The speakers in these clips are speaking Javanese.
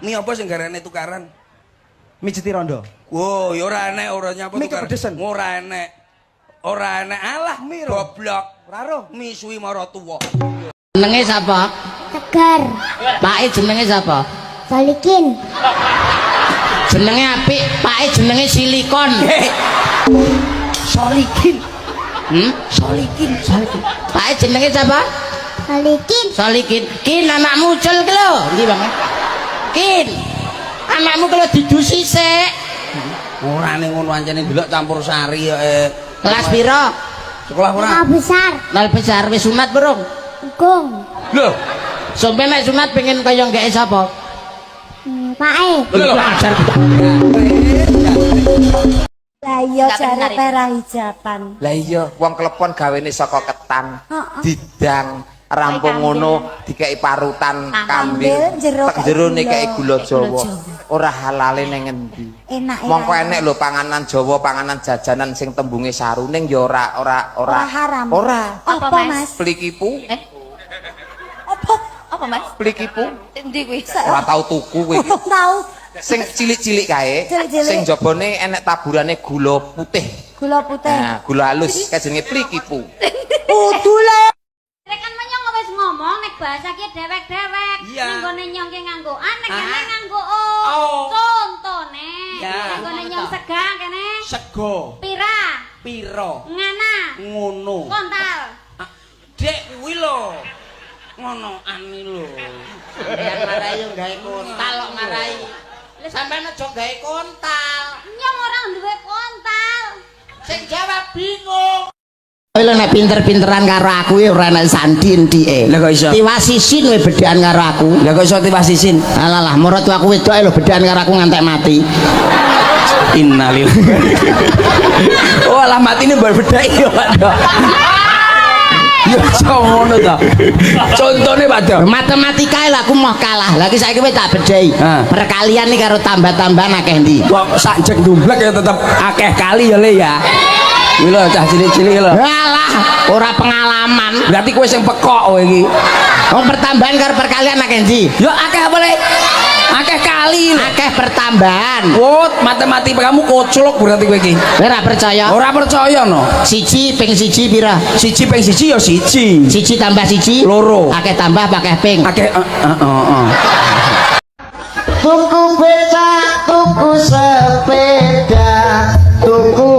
Mie apa sing garane tukaran? Mijeti rondo. Wo, ya ora enek, ora nyapa Mie tukaran. kepedesen. Ora enek. Ora enek, alah Mie, Ro. goblok. Ora roh. Misuwi maratuwa. Jenenge sapa? Tegar. Pake jenenge sapa? Solikin. Jenenge apik, pake jenenge Silikon. Solikin. Hmm? Solikin. Solikin. Pake jenenge sapa? Solikin. Solikin. Kin anakmu ucul ki lho. Ndi, Bang? Kin. Anakmu ki lho didusi sik. Ora ning ngono, ancene delok campur sari ya. Kelas piro? Sekolah ora? Nol besar. Nol besar, wis sunat burung? Gung. Lho, Sampe nek sunat pengen kaya nggeke sapa? Pae. Lho. Ajar. Lah iya, Nggak jare benar itu. perah hijaban. Lah iya, wong klepon gawene saka ketan, Heeh. didang, rampung ngono dikeki parutan Kambil, kambil, jero tek jero kei kei gula gula Jawa. Jawa. Ora halale ning endi? Enak. Mongko enek lho panganan Jawa, panganan jajanan sing tembunge saru, ning ya ora ora ora Ora haram. Ora. Apa, Apa, Mas? Mas? Plikipu, Eh, Apa? Apa, Mas? Plikipu. Endi kuwi? Ora tau tuku kowe iki. Tau. Sing cilik-cilik kae, Cilik-cilik. sing jabone enek taburane gula putih. Gula putih. Nah, gula halus kae jenenge plikipu. Kudu le. Rek kan menyong wis ngomong nek bahasa ki dewek-dewek. Iya. Ning gone nyong ki nganggo an, nek kene Ah. nganggo o. Oh. Contone. Ya. Ning gone nyong segang kene Sego pira, piro ngana, ngono. kontal. Ah, Dek kuwi lho. Ngono ani lho. Sampeyan marai yo gawe kontal kok marai. Sampeyan aja gawe kontal. Nyong ora duwe kontal. Sing jawab bingung. Kowe lho nek pinter-pinteran karo aku ya ora enek sandi entike. Lah kok iso? Tiwas isin kowe bedaan karo aku. Lah kok iso tiwas isin? Alah lah, maratuwaku wedok lho bedaan karo aku ngantek mati. Innalillahi. Oh, alah matine baru bedhek ya, Pak Dok. Ya iso ngono ta. Contone, Pak Dok. Matematika lho aku mau kalah. Lah iki saiki kowe tak bedheki. Ah. Perkalian nih karo tambah-tambahan akeh ndi? Kok sak jek ndumblek ya tetep akeh kali ya, Le, ya. Kuwi lho cah cilik-cilik lho. Alah, ora pengalaman. Berarti kowe sing pekok kowe iki. Wong pertambahan karo perkalian akeh ndi? Ya akeh apa, Le? Akeh kali lho. Akeh pertambahan. Oh, matematika kamu koclok berarti kowe iki. Kowe ora percaya? Ora percaya no. 1 ping 1 pira? 1 ping 1 ya 1. 1 tambah 1? Loro. Akeh tambah apa akeh ping? Akeh eh, eh, eh. Tuku becak, tuku sepeda, tuku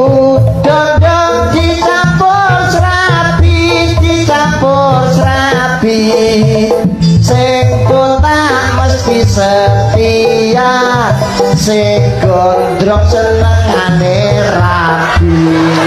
dodol dicampur serabi, dicampur serabi. Sing botak mesti setia, sing gondrong senengane rabi.